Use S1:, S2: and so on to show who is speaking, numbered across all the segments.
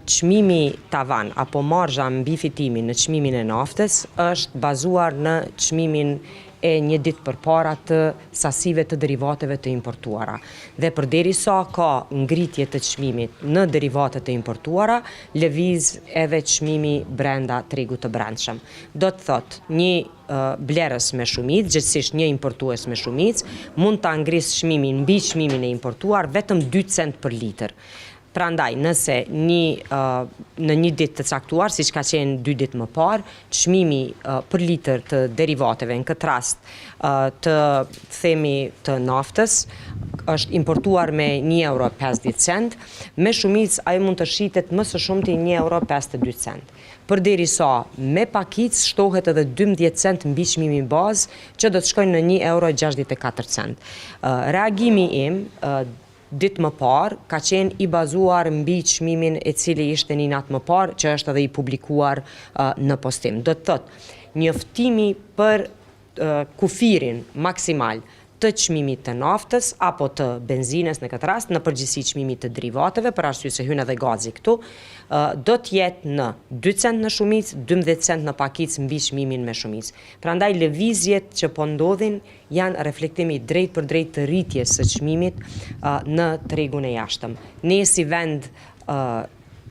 S1: Çmimi tavan apo marzha mbi fitimin në çmimin e naftës është bazuar në çmimin e një ditë përpara të sasive të derivateve të importuara. Dhe përderisa ka ngritje të çmimit në derivate të importuara, lëviz edhe çmimi brenda tregut të brendshëm. Do të thotë, një blerës me shumicë, gjegjësisht një importues me shumicë, mund ta ngrisë çmimin mbi çmimin e importuar vetëm dy cent për litër. Prandaj, nëse një në një ditë të caktuar, siç ka qenë dy ditë më parë, çmimi për litër të derivateve, në këtë rast të themi të naftës, është importuar me një euro e 50 cent, me shumicë ai mund të shitet më së shumti një euro 52 cent. Përderisa me pakicë shtohet edhe 12 cent mbi çmimin bazë, që do të shkojë në një euro e 64 cent. Reagimi im ditë më parë ka qenë i bazuar mbi çmimin e cili ishte një natë më parë, që është edhe i publikuar në postim. Do të thotë, njoftimi për kufirin maksimal të çmimit të naftës apo të benzinës në këtë rast, në përgjithësi çmimit të derivateve, për arsye se hyn edhe gazi këtu, do të jetë në 2 cent në shumicë, 12 cent në pakicë mbi çmimin me shumicë. Prandaj lëvizjet që po ndodhin janë reflektim i drejtpërdrejtë të rritjes së çmimit në tregun e jashtëm. Ne si vend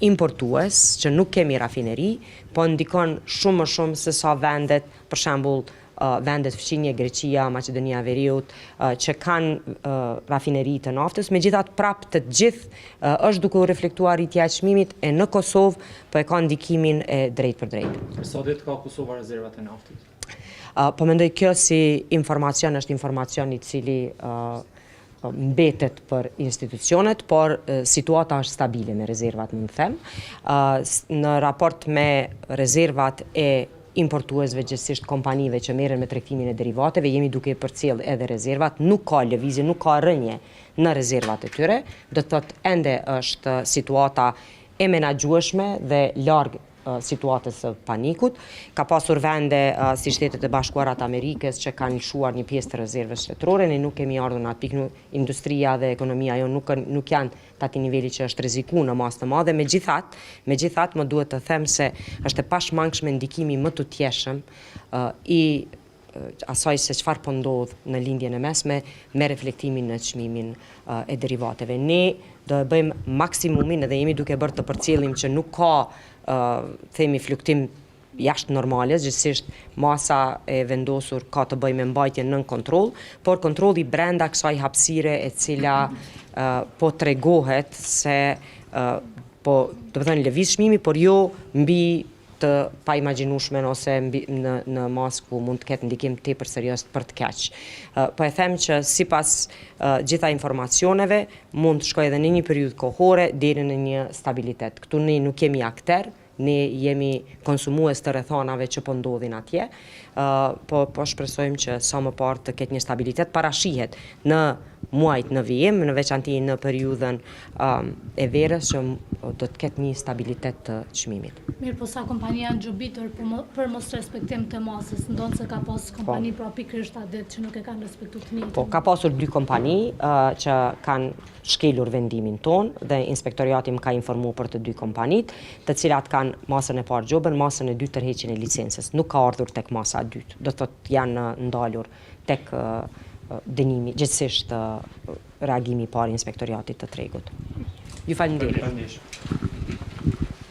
S1: importues, që nuk kemi rafineri, po ndikon shumë më shumë se sa vendet, për shembull, vendet fqinje, Greqia, Maqedonia e Veriut, që kanë rafineri të naftës, megjithatë prapë të gjithë është duke u reflektuar rritja e çmimit e në Kosovë po e ka ndikimin e drejtpërdrejtë.
S2: Sa ditë ka Kosova rezervat e naftës?
S1: Po mendoj kjo si informacion është informacion i cili mbetet për institucionet, por situata është stabile me rezervat, mund të them. Në raport me rezervat e importuesve, gjegjësisht kompanive që merren me tregtimin e derivateve, jemi duke i përcjell edhe rezervat, nuk ka lëvizje, nuk ka rënie në rezervat e tyre, do të thotë ende është situata e menaxhueshme dhe larg situatës së panikut. Ka pasur vende si Shtetet e Bashkuara të Amerikës që kanë lëshuar një pjesë të rezervës shtetërore, ne nuk kemi ardhur në atë pikë, industria dhe ekonomia jonë nuk nuk janë të atij niveli që është rreziku në masë të madhe, megjithatë, megjithatë më duhet të them se është e pashmangshme ndikimi i mëtutjeshëm i asaj se çfarë po ndodh në Lindjen e Mesme me reflektimin në çmimin e derivateve. Ne do e bëjmë maksimumin edhe jemi duke bërë të përcjellim që nuk ka themi fluktim jashtë normales, gjegjësisht masa e vendosur ka të bëjë me mbajtjen nën kontroll, por kontrolli brenda kësaj hapësire e cila po tregohet se po, domethënë lëviz çmimi, por jo mbi të paimagjinueshmen ose mbi, në, në masë ku mund të ketë ndikim tepër serioz për të keq. Po e them që sipas gjitha informacioneve mund të shkojë edhe në një periudhë kohore deri në një stabilitet. Këtu ne nuk jemi akter, ne jemi konsumues të rrethanave që po ndodhin atje, po po shpresojmë që sa më parë të ketë një stabilitet parashihet në muajt në vijim, në veçanti në periudhën e verës që do të ketë një stabilitet të
S3: çmimit. Mirë, po sa kompani janë gjobitur për mosrespektim të masës, ndonëse ka pas po. kompani pra pikërisht atë ditë që nuk e kanë respektuar
S1: të njëjtën. Po, ka pasur dy kompani që kanë shkelur vendimin tonë dhe inspektoriati më ka informuar për të dy kompanitë, të cilat kanë masën e parë gjobën, masën e dytë tërheqjen e licencës. Nuk ka ardhur tek masa e dytë, do të thotë janë ndalur tek dënimi, gjegjësisht reagimi i parë i inspektoriatit të tregut. Ju faleminderit.